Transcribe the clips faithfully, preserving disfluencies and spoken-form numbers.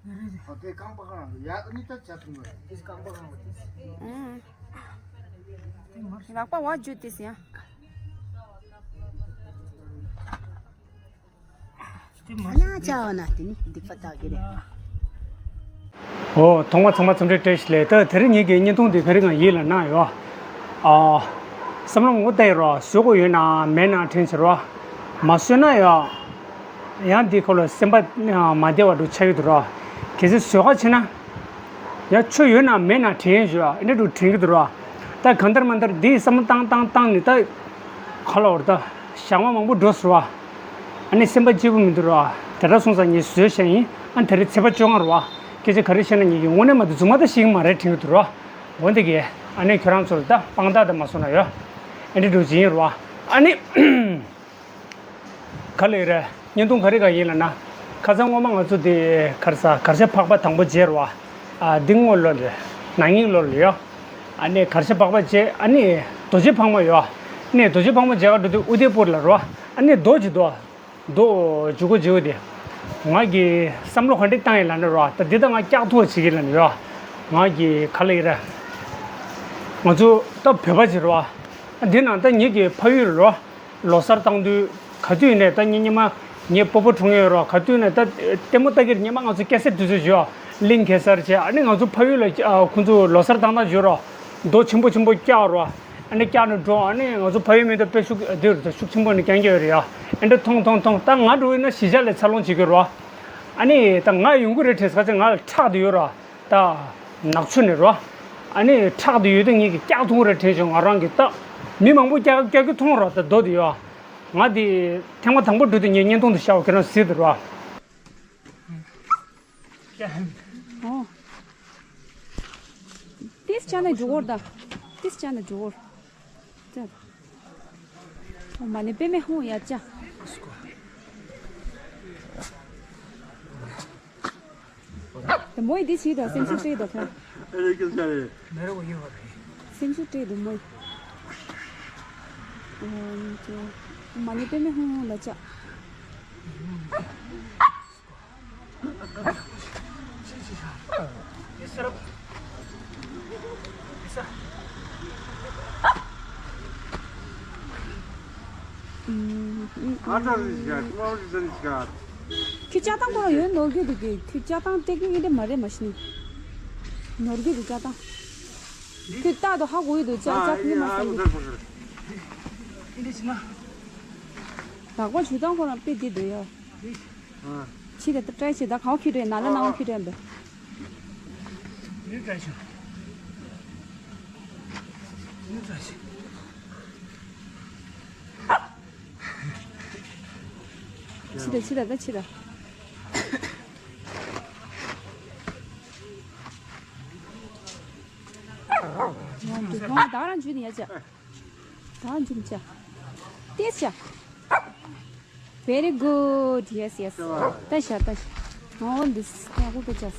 ཨ་དེ་རྐང་པ་གང་ཡག་ནི་ད་ཆ་ཐུང་བ་དེ་རྐང་པ་གང་བ་དེ། ལག་པ་བ་ཇུ་ཏིས་ཡ། ཨ་ན་ཅའོ་ན་དེ་ནི་སྡིག་པ་དག་གི་རེད། ཨོ། ཐོག་མ་ཚང་མ་འཚམས་འདྲི་བཀྲ་ཤིས་བདེ་ལེགས། ད་དེ་རིང་ངེད་ཀྱི་བརྙན་ཐུང་འདི་ག་རེ་ང་ཡིད་ལ་གནང་ཡོད། ཨ། བསམ་བློ་ངོ་བལྟས་རོགས། བཟོ་དགོས་ཡོད་ན་མེད་ན་དྲན་ཟེར་རོགས། མ་བཟོས་ན་ཡང་ཡང་འདི་ཁོ་ལ་སེམས་པ་མ་བདེ་བ་འདྲ་ཆགས་ཀྱི་འདུག་རོགས། གལ་སྲིད་བཟོ་ག་བྱེད་ན། ཡ་ཆོ་ཡོད་ན་མེད་ན་དྲན་ཞུ་ཨ་འདྲ་འདྲ་དྲན་གྱི་འདུག་ར། ད་གང་ལྟར་མ་ལྟར་འདི་བསམ་བློ་བཏང་བཏང་བཏང་ནས་ད་ག་ལ་བར་ད་ཞག་མ་མང་པོ་འགྲོ་སོང་ར། ཨ་ནི་སེམས་པ་སྐྱིད་པོ་མི་འདུག་ར། དེ་འདྲ་སོང་ཙང་ངས་བཟོས་བཞག་ཡིན། ཨ་དེ་རིང་ཚེས་པ་བཅོ་ལྔ་ར་བ། སྐད་ཆ་ག་རེ་བཤད་ན་ངེད་ཀྱི་དངོས་གནས་མ་གཏོགས་རྫུན་མ་ད་ཤེས་ཀྱི་མ་རེད་དྲན་གྱི་འདུག་ར། འོ་འདི་གས་ཨ་ནི་ཁྱོད་རང་ཚོར་ད་དཔང་རྟགས་ད་མ་སོང་ན་ཡོད། ཨ་འདྲ་འདྲ་ཅིག་ཡིན་ར་བ། ཨ་ནི། ག་ལེར་བརྙན་ཐུང་ག་རེ་ག་ཡིན་ལ་ན། ཁ་སང་སྔོན་མ་ང་ཚོ་དེ་གར་ས་གར་ཞ་འཕགས་པ་དང་པོ་མཇལ་ར་བ། ཨ་འདི་སྔོན་ལོ་ལ་ན་ནིང་ལོ་ལ་ཡོད། ཨ་ནི་གར་ཞ་འཕགས་པ་མཇལ། ཨ་ནི་རྡོ་རྗེ་ཕག་མོ་ཡོད། ཨ་ནི་རྡོ་རྗེ་ཕག་མོ་མཇལ་ག་འགྲོ་དུས་ཨུ་དེ་པུར་ལ་ར་བ། ཨ་ནི་རྡོ་ཅིག་འདུག་རྡོ་འཇུག་གོ་འཇུག་དེ། ང་གི་བསམ་བློ་ག་འདྲ་བཏང་ཡིན་ལ་ན་ར་བ། ད་འདི་ད་ང་སྐྱག་ཐུག་བྱེད་ཀྱི་ལ་ན་ཡོད། ང་གི་ག་ལེར། ང་ཚོ་ད་བོད་པ་ཅིག་ར་བ། འདི་ནང་ད་ངེད་ཀྱི་ཕ་ཡུལ་ར་བ། ལོ་གསར་བཏང་དུས་ག་དུས་ནས་ད་ཉི་ཉི་མ་ངའི་སྤོ་བོ་འཁྲུངས་ཡོད་རོགས། ག་དུས་ནས་ད་ལྟད་མོ་ལྟ་གིར་ཉི་མ་ང་ཚོ་སྐྱ་སེར་དུས་ཚོད་བརྗོད་གླིང་གེ་སར་བྱས། ཨ་ནི་ང་ཚོ་ཕ་ཡུལ་ལ་ཨ་ཁོང་ཚོ་ལོ་གསར་བཏང་སྟངས་བརྗོད་རོགས། རྡོ་ཆེན་པོ་ཆེན་པོ་བཀྱག་རོགས། ཨ་ནི་བཀྱག་ནས་འགྲོ། ཨ་ནི་ང་ཚོ་ཕ་ཡུལ་མི་ད་དཔེ་ཤུགས་འདིར་ད་ཤུགས་ཆེན་པོ་ནས་རྐྱང་རྐྱང་ཡོད་རེད་ཡ། ཨ་འདྲ་མཐོང་མཐོང་མཐོང་། ད་ང་འགྲོ་ཡིན་ན་གཞིས་ཆགས་ལ་འཚར་ལོངས་བྱེད་ཀྱི་རོགས། ཨ་ནི་ད་ང་ཡོང་གི་རེད་དྲན་ས་ཁ་ཚ་ང་ལ་ཁྲག་དེ་ཡོད་རོགས། ད་ནག་ཆུ་ནས་རོ། ཨ་ནི་ཁྲག་དེ་ཡོད་དེ་ངེད་ཀྱི་སྐྱག་ཐུག་རེད་དྲན་བྱུང་ང་རང་གི་ད། མི་མང་པོ་སྐྱག་སྐྱག་གི་མཐོང་རོ་ད་རྡོ་དེ་ཡོད། ང་དེ་ཐེངས་མ་དང་པོ་འགྲོ་དུས་ངས་བརྙན་ཐུང་དུ་ཤར་བ་ཁྱེད་རང་གཟིགས་དུ་རོ། ཨོ། ཏིས་ཅན་ནས་འགྲོ་བར་ད། ཏིས་ཅན་ནས་འགྲོ་བར། ཅན། ཨོ་མ་ནི་པེ་མེ་ཧུང་ཡ་ཅ། དེ་མོ་ཡི་དེ་བྱིས་དང་སེམས་ཤུགས་སྤྲད་དང་ཁོང་། སེམས་ཤུགས་སྤྲད་དང་མོ་ཡི། མ་ཎི་པདྨེ་ཧཱུྃ་ལ་ལྕགས། ཁྱོད་ལྕགས་ཐང་ཁོ་རང་ཡོད་ནོར་རྒྱུ་འདུག་གི་ཁྱོད་ལྕགས་ཐང་སྟེགས་ཀྱི་ཡིན་འདྲ་མ་རེད་མ་གཞི་ནས། ནོར་རྒྱུ་འདུག་ལྕགས་ཐང་། ཁྱོད་རྟག་ཏུ་ཧ་གོ་ཡི་འདུག་ལྕགས་ལྕགས་ཐང་མ་བསམ་གི་ལག་པ་འཇུ་སྟངས་ཁོ་རང་དཔེ་བདེ་འདུག་ཡ། ཕྱི་ལ་ཏྲའི་ཆེ་ད་གང་ཁྱོད་རེད་ན་ལ་ནང་ཁྱོད་རེད་འདུག་ཕྱི་ལ་ཕྱི་ལ་ད་ཕྱི་ལ། ང་ད་རང་འཇུས་ནས་ཡ་ཅག་ད་རང་འཇུས་ནས་ཅག་ཏེས་ཅག Very good. Yes, yes. ལྟ་ཤ་ལྟ་ཤ། ཨོ་འདི་ཡག་པོ་དཔེ་ཅག་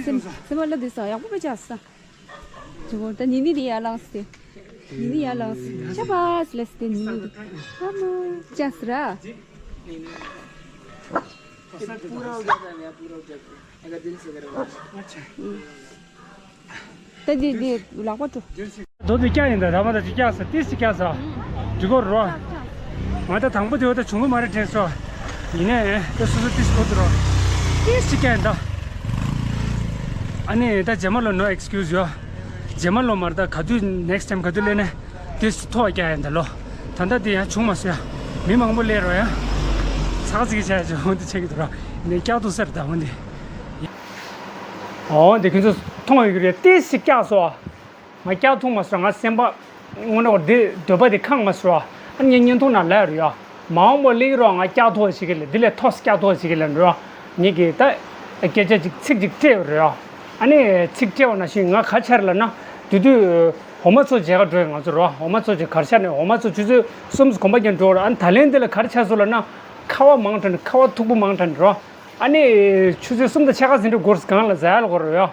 སེམས་སེམས་པ་ལ་འདི་ས་ཡག་པོ་དཔེ་ཅག་ས། ཇོ་བོ་ད་ནི་ནི་དེ་ཡར་ལངས་ཏེ། ནི་ནི་ཡར་ལངས་ཏེ། ཤ་བ་སི་ལེ་སི་ཏེ་ནི་ནི་དེ། ཨ་མ། ཅག་སི་ར། पूरा हो गया था मेरा, पूरा हो गया था। अगर दिल से करो। ད་དེ་དེ་ལག་པ་འགྲོ། རྡོ་དེ་བཀྱག་ཡིན་ད། ད་མ་ད་དེ་བཀྱག་ས་ཏིས་ཅིག་བཀྱག་ས། འགྲིག་གོ་རོ། ང་ད་དང་པོ་དེ་བ་ད་བྱུང་གི་མ་རེད་དྲན་སོ། ཡིན་ནའི་ད་སོ་སོ་ཏིས་གོ་དུ་རོ། ཏིས་ཅིག་བཀྱག་ཡིན་ད། ཨ་ནི་ད་རྗེས་མ་ལོ་no excuse ཡོ། རྗེས་མ་ལོ་མར་ད་ག་དུས་next time ག་དུས་ལས་ནས་ཏིས་ཐོག་བཀྱག་ཡིན་ད་ལོ། ད་ད་དེ་ཡང་བྱུང་མ་སོ་ཡ། མི་མང་པོ་ལས་རོ་ཡ། ཚག་ཚིག་བྱས་ཅིག་འོན་ཏེ་ཆེ་གི་དུ་རོ། ནས་བཀྱག་ཐུག་ས་རེད་ད་འོན་ཏེ། འོ་འདི་ཁྱོད་ཚོ་མཐོང་ཡོད་ཀྱི་རེད། ཏིས་ཅིག་བཀྱག་སོ། ང་བཀྱག་ཐུག་མ་སོང་། ང་སེམས་པ་དངོས་གནས་འདི་འདོད་པ་འདི་ཁེངས་མ་སོང་། ཨ་ནི་ངས་བརྙན་ཐུང་ནང་ལབ་ཡོད་རེད་ཡ། མ་འོངས་པ་སླེབས་རོགས་ང་བཀྱག་ཐུག་བྱེད་ཀྱི་ལ། འདི་ལས་ཐོག་བཀྱག་ཐུག་བྱེད་ཀྱི་ལ་འགྲོ། ངེད་ཀྱིས་ད་སྐད་ཆ་ཅིག་ཚིག་ཅིག་སྤྲད་ཡོད་རེད་ཡ། ཨ་ནི་ཚིག་སྤྲད་པ་ནང་བཞིན་ང་ག་ཆར་ལབ་ན་དེ་དུས་འོ་མ་ཚོ་མཇལ་ག་འགྲོ་ཡ། ང་ཚོ་རོ་འོ་མ་ཚོ་ཅིག་གར་ཤ་ནས་འོ་མ་ཚོ་ཆུ་ཚོད་གསུམ་གོམ་པ་རྒྱག་འགྲོ་ར། ཨ་ནི་ད་ལན་འདི་ལ་གར་ཆ་སོང་ལབ་ན་ཁ་བ་མང་དྲགས་ནས་ཁ་བ་མཐུག་པོ་མང་དྲགས་ནས་རོ། ཨ་ནི་ཆུ་ཚོད་གསུམ་དང་ཕྱེད་ཀ་ཟིན་འགྲོ་སྒོར་སྒང་ལ་ཟ་ཡ་ལ་སྒོར་རོ་ཡ།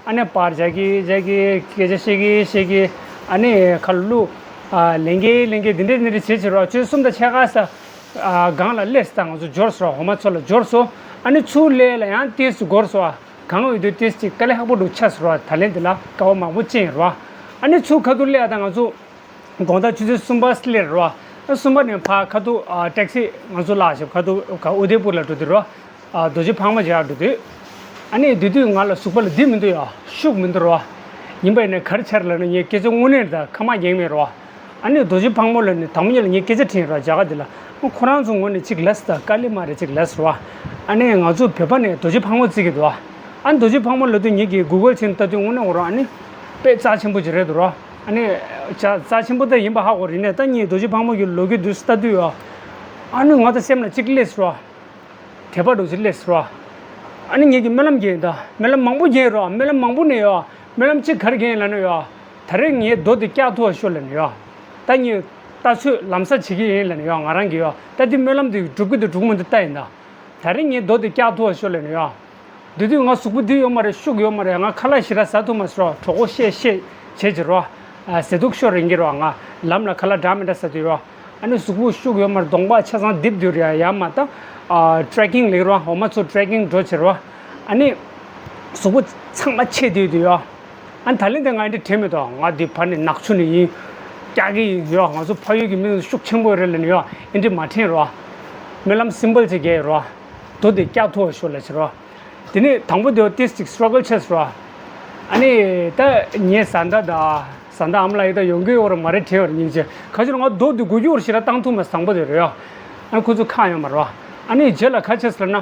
ཨ་ནི་པར་རྒྱག་གི་རྒྱག་གི་སྐད་ཆ་བཤད་གི་བཤད་གི། ཨ་ནི་ཁ་ལ་བླུག་ཨ་ལེན་གི་ལེན་གི་འདི་འདྲས་འདི་འདྲས་བྱེད་བྱེད་རོགས། ཆུ་ཚོད་གསུམ་དང་ཕྱེད་ཀ་ས་ཨ་སྒང་ལ་སླེབས་སྟངས་ང་ཚོ་འབྱོར་སོང་། འོ་མ་ཚོ་ལ་འབྱོར་སོང་ ཨ་ནི་ཚུར་སླེབས་ལ་ཡང་ཏིས་འགོར་སོང་བ། གང་འོས་དུས་ཏིས་ཅིག་དཀའ་ལས་ཁག་པོ་འདུག་ཆགས་སོང་བ། ད་ལན་དེ་ལ་དཀའ་བ་མང་པོ་ཅན་རེད་བ། ཨ་ནི་ཚུར་ཁ་ཐུག་སླེབས་ད་ང་ཚོ་དགོང་དག་ཆུ་ཚོད་གསུམ་པ་སླེབས་རེད་བ། ཨ་གསུམ་པ་ནས་ཕར་ཁ་ཐུག་ཨ་ཊེག་སི་ང་ཚོ་ལག་ཞབས་ཁ་ཐུག་ག་ཨུ་དེ་པུར་ལ་འགྲོ་དུས་རེད་བ། ཨ་རྡོ་རྗེ་ཕག་མོ་མཇལ་འགྲོ་དུས། ཨ་ནི་དེ་དུས་ང་ལ་གཟུགས་པོ་ལ་འདི་མི་འདུག་ཡ། ཤུགས་མི་འདུག་རེད་བ། ཡིན་པ་ཡིན་ན་ག་རེ་བྱས་ལབ་ན་ངས་སྐད་ཆ་དངོས་གནས་ད་ཁ་མ་ཉན་མེད་རེད་བ། ཨ་ནི་རྡོ་རྗེ་ཕག་མོ་ལ་ནི་དང་པོ་ཉིད་ལ་ངས་སྐད་ཆ་དྲིས་རེད་བ། རྒྱ་གར་འདི་ལ། ཁོ་རང་ཚོ་ངོས་ནས་ཅིག་ལབ་སྲིད་ད། དཀའ་ལས་མ་རེད་ཅིག་ལབ་སྲིད་རེད་བ། ཨ་ནི་ང་ཚོ་བོད་པ་ནས་རྡོ་རྗེ་ཕག་མོ་བརྩི་གི་འདུག་བ། ཨ་ནི་རྡོ་རྗེ་ཕག་མོ་ལབ་དུས་ངེད་ཀྱིས་གུ་གལ་བྱས་ནས་ལྟ་དུས་དངོས་གནས་འོ་རང་ཨ་ནི་དཔེ་རྩ་ཆེན་པོ་ཅིག་རེད་འདུག་རེད་བ། ཨ་ནི་རྩ་རྩ་ཆེན་པོ་ད་ཡིན་པ་ཧ་གོ་རེད་ནས། ད་ངས་རྡོ་རྗེ་ཕག་མོ་གི་ལོ་རྒྱུས་འདི་ལྟ་དུས་ཡ། ཨ་ནི་ང་ད་སེམས་ལ་ཅིག་སླེབས་སོང་བ། དད་པ་འདྲ་ཅིག་སླེབས་སོང་བ། ཨ་ནི་ངེད་ཀྱིས་སྨོན་ལམ་རྒྱག་ཡིན་ད། སྨོན་ལམ་མང་པོ་རྒྱག་རོགས། སྨོན་ལམ་མང་པོ་ནས་ཡོད། སྨོན་ལམ་གཅིག་ག་རེ་རྒྱག་ཡིན་ལབ་ན་ཡོད། ད་རེས་ངའི་རྡོ་འདི་བཀྱག་ཐུབ་པ་ཤོག་ལབ་ནས་ཡོད། ད་ངས་ལྟ་ཚོད་ལམ་སང་བྱེད་ཀྱི་ཡིན་ལབ་ནས་ཡོད། ང་རང་གིས་ཡོད། ད་འདི་སྨོན་ལམ་འདི་འགྲུབ་ཀྱི་འདུག་འགྲུབ་མི་འདུག་ལྟ་ཡིན་ད། ད་རེས་ངའི་རྡོ་འདི་བཀྱག་ཐུབ་པ་ཤོག་ལབ་ནས་ཡོད། འདི་དུས་ང་གཟུགས་པོ་འདི་ཡོད་མ་རེད། ཤུགས་ཡོད་མ་རེད། ང་ཁ་ལག་ཞེ་དྲག་ཟ་ཐུབ་མ་སོང་། གྲོད་ཁོག་བཤལ་བཤལ་བྱེད་ཀྱི་རོ། ཟས་དུག་ཤོར་རན་གྱི་རོ། ང་ལམ་ལ་ཁ་ལག་འདྲ་མི་འདྲ་ཟ་དུས་རོ། ཨ་ནི་གཟུགས་པོ་ཤུགས་ཡོད་མ་རེད། གདོང་པ་ཆ་ཚང་རྡིབ་དུས་རེད། ཡ་མ་ད་ཊེག་ཀིང་ལེགས་རོ། འོ་མ་ཚོ་ཊེག་ཀིང་འགྲོ་བྱེད་རོ། ཨ་ནི་གཟུགས་པོ་ཚང་མ་ཆད་དུས་དུས་ཡོ། ཨ་ནི་ད་ལན་དེ་ང་འདི་དྲན་མི་འདུག་ང་འདི་ཕར་ནས་ནག་ཆུ་ནས་ཡིན། བཀྱག་གི་ཡིན་ཡོ། ང་ཚོ་ཕ་ཡུལ་གྱི་མི་ཤུགས་ཆེན་པོ་རེད་ལབ་ནས་ཡོ། ཨེ་འདྲི་མ་དྲན་རོ། སྨོན་ལམ་སིམ་པལ་ཅིག་རྒྱག་རོ། རྡོ་དེ་བཀྱག་ཐུབ་པ་ཤོག་ལབ་བྱེད་རོ། དེ་ནས་དང་པོ་དེ་ཏིས་ཅིག་སི་ཊྲག་གལ་ཆེ་སོང་། ཨ་ནི་ད་ངའི་བཟའ་ཟླ་དང་བཟའ་ཟླ་ཨ་མ་ལགས་ཡིན་ད་ཡོང་གི་ཡོད་རེད་མ་རེད་དྲན་པ་རེད་སྙིང་རྗེ། ག་ཅི་ལ་ང་རྡོ་དེ་དགུ་བཅུ་ཞེ་དྲག་བཏང་ཐུབ་མ་སོང་། དང་པོ་དེ་རེད་ཡ། ཨ་ནི་ཁོ་ཚོ་ཁག་ཡོད་མ་རེད་བ། ཨ་ནི་རྗེས་ལ་ག་ཆེ་ཟེར་ན།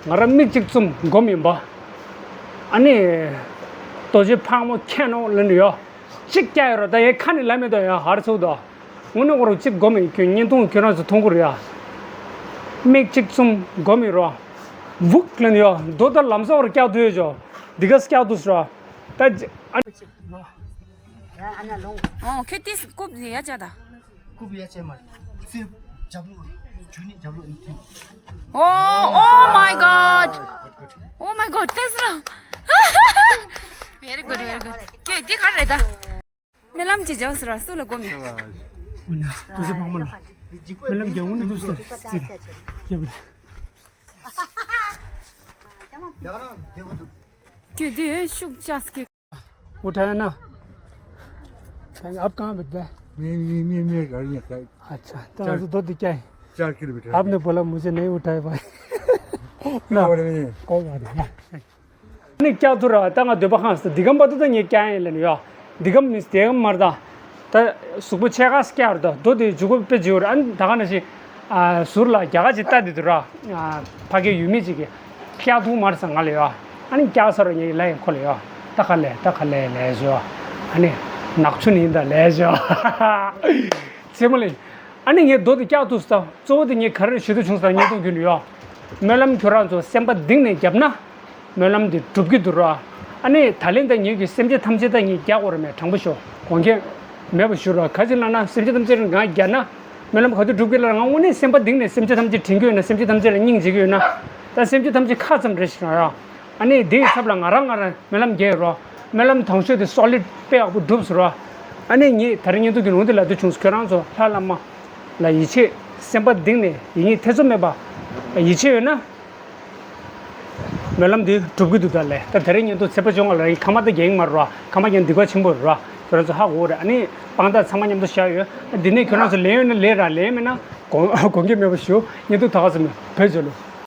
ང་རང་མིག་གཅིག་བཙུམ་སྒོམ་ཡིན་པ། ཨ་ནི་རྡོ་རྗེ་ཕག་མོ་ཁྱེར་ནོ་ལབ་ནས་ཡ། གཅིག་བཀྱག་ཡོད་རེད། ད་ཡའི་ཁ་ནས་ལབ་མེད་དོ་ཡ། ཧར་ཚུགས་དོ། དངོས་གནས་ཁོ་རང་གཅིག་སྒོམ་ཡིན། ཁྱོད་བརྙན་ཐུང་ཁྱོད་རང་ཚོ་མཐོང་གི་རེད་ཡ། མིག་གཅིག་བཙུམ་སྒོམ་ཡིན་རོ། ཝུག་ལབ་ནས་ཡ། རྡོ་ད་ལམ་སང་བར་བཀྱག་ཐུབ་ཡོད་ཅོ། འདི་ག་བཀྱག་ཐུབ་སོང་། ད་ཨ། ཨོ་ཁྱོད་ཏིས་རྐུབ་ཡ་བྱ་ད། རྐུབ་ཡ་བྱས་མ་རེད། ཚེ་རྒྱབ་ལོགས་རེད། ཇུ་ནི་རྒྱབ་ལོགས་ཨིན་ཐིན། Oh, oh my God. Oh my God, ཏིས་ར། Very good, very good. ཁྱོད་འདི་ག་རེད་ད། སྨོན་ལམ་ཅིག་རྒྱག་ཟེར་བ་སུ་ལ་གོ་མེད། འོ་ན་ཏུ་ཟེ་བག་མ་ལ། སྨོན་ལམ་རྒྱག་འོང་ནི་ཏུ་ཟེ་ཟེར། རྒྱབ་ལ། ཁྱོད་འདི་ཤུགས་ཆགས་ཀྱི། उठाया ना? आप कहाँ बैठता है? मैं, मैं, मैं, मैं घर में था। अच्छा, तो चार, दो दिक्कत है। चार किलोमीटर। आपने बोला मुझे नहीं उठाए भाई। ना, कोई बात नहीं। कोई बात नहीं। ནི་བཀྱག་ཐུབ་ར་བ། ད་ང་འདོད་པ་ཁེངས་སོང་། འདི་གམ་པ་ཏུ་ད་ངས་བཀྱག་ཡིན་ལབ་ནི་ཡ། འདི་གམ་མི་དེ་གམ་མར་ད། ད་གཟུགས་པོ་ཕྱེད་ཀ་བཀྱག་ར་ད། རྡོ་དེ་མཇུག་གུ་དཔེ་བརྗིད་ར། ཨ་ནི་ད་ག་ནང་བཞིན། ཨ་ཟུར་ལ་རྒྱ་གར་ཅིག་ལྟ་དེ་དུ་ར། ཨ་ཕ་གི་ཡུལ་མི་ཅིག་གིས་བཀྱག་ཐུབ་མར་ས་ང་ལ་ཡ། ཨ་ནི་བཀྱག་ས་ར་ངས་ལ་ཡིན་ཁོ་ལ་ཡ། ད་ག་ལས་ད་ག་ལས་ལས་བྱོས། ཨ་ནི་ནག་ཆུ་ནི་ཡིན་ད་ལས་བྱོས། ཚེ་མོ་ལས། ཨ་ནི་ངས་རྡོ་དེ་བཀྱག་ཐུབ་སོང་། གཙོ་བོ་དེ་ངས་ག་རེ་ཞུ་འདོད་བྱུང་སོང་། བརྙན་ཐུང་བརྒྱུད་ནས་ཡོ། སྨོན་ལམ་ཁྱོད་རང་ཚོ་སེམས་པ་གཏིང་ནས་བརྒྱབ་ན། སྨོན་ལམ་དེ་འགྲུབ་ཀྱི་འདུག་ར། ཨ་ནི་ད་ལན་ད་ངེད་ཀྱི་སེམས་ཅན་ཐམས་ཅད་ད་ངས་རྒྱག་དགོས་ར་མེད། དྲང་པོ་ཤོད། དགོངས་འགལ་མེད་པ་ཞུ་ར། ག་ཅི་ལབ་ན་སེམས་ཅན་ཐམས་ཅད་ང་རྒྱག་ན། སྨོན་ལམ་ག་དུས་འགྲུབ་ཀྱི་ལ་ང་དངོས་གནས་སེམས་པ་གཏིང་ནས་སེམས་ཅན་ཐམས་ཅད་དྲན་གྱི་ཡོད་ན། སེམས་ཅན་ཐམས་ཅད་ལ་སྙིང་རྗེ་གི་ཡོད་ན། ད་སེམས་ཅན་ཐམས་ཅད་ཁ་ཙམ་རེ་ཞིག་ར། ཨ་ནི་དེའི་ཚབ་ལ་ང་རང་ང་རང་སྨོན་ལམ་རྒྱག་རོགས། སྨོན་ལམ་དང་ཤོས་དེ་སོ་ལིཌ་དཔེ་ཡག་པོ་འགྲུབ་ཟེར་རོགས། ཨ་ནི་ངས་ད་རིང་བརྙན་ཐུང་གི་ནང་དེ་ལབ་འདོད་བྱུང་སོང་། ཁྱོད་རང་ཚོ་ལྷ་བླ་མ་ལ་ཡིད་ཆེས། སེམས་པ་གཏིང་ནས་ཡིད་གཉིས་ཐེ་ཚོམ་མེད་པ་ཡིད་ཆེས་ཡོད་ན། སྨོན་ལམ་འདི་འགྲུབ་ཀྱི་འདུག་ད་ལས། ད་དེ་རིང་བརྙན་ཐུང་ཚེས་པ་བཅོ་ལྔ་ལ་ཡིན། ཁ་མ་ད་རྒྱག་གི་མ་རེད་རོགས། ཁ་མ་རྒྱག་ན་སྡིག་པ་ཆེན་པོ་རེད་རོགས། ཁྱོད་རང་ཚོ་ཧ་གོ་རེད། ཨ་ནི་དཔང་རྟགས་ཚང་མ་མཉམ་དུ་བཞག་ཡོད། འདི་ནས་ཁྱོད་རང་ཚོ་ལན་ཡོད་ན་ལན་ར། ལན་མེད་ན་དགོངས་དགོངས་འགལ་མེད་པ་ཞུ། བརྙན་ཐུང་ད་ག་ཙམ་ཡིན། བོད་རྒྱལ་ལོ།